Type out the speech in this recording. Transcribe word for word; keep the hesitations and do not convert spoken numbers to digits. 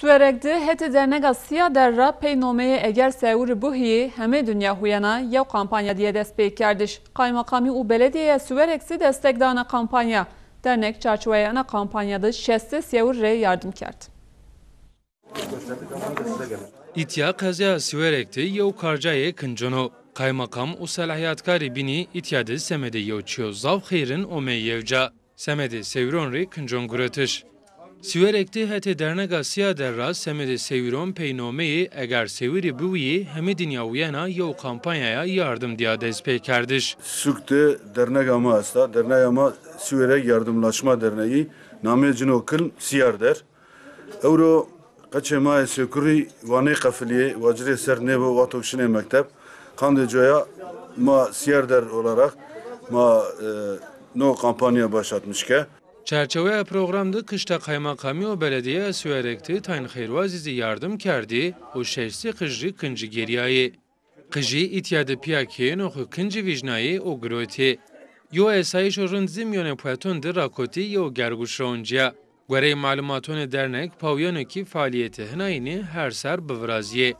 Siwerek de hetê dernega Siyader ra pey nomeyê Eger Sewirî Bihuyî hemê dinya huyena yew kampanya dîye dest pêkerdiş. Qaymeqamî û beledîyeya Siwerek zî destek da ena kampanya. Dernek çarçewaya ena kampanya de şestê sewir rê yardim kerd. Îtya qezaya Siwerek de yew karcayê kincon o. Qaymeqam û selahîyatkarê bînî îtya de semedê yew çîyo zaf xeyrin omey yew ca. Semedê sewiron rê kincon guretiş. Siwerek de hetê dernega Siyader ra semedê sewiron pey nomeyê Eger Sewirî Biwîyî hemî dinya wîyena yew kampanyaya yardim dîya dest pêkerdiş. Sûk de dernega ma esta. Dernega ma Siwerek Yardımlaşma Derneği. Nameyê cino kilm Siyader. Ewro qeçê ma yê sêkurî wa nêqefilîyê, wa ci rê ser nêbo, wexto ke şinê mekteb. Qandê coya ma Siyader olarak ma e, no kampanya başlatmış ke. Çarçeweya program de kişta Qaymeqamî û Beledîyeya Siwerek de tayn xeyrwazî zî yardim kerdî û şeştî qij rê kincî gêrîyayê. Qijî îtya de pîya keyêno xo kincî vîjnayê û girotê. Yo esayîşo rind zî mîyonê pueton de rakotî yew gerguş ra oncîya. Goreyê malumatonê dernek pawîyeno ke fealîyetê hinayîne her ser bivirazîyê.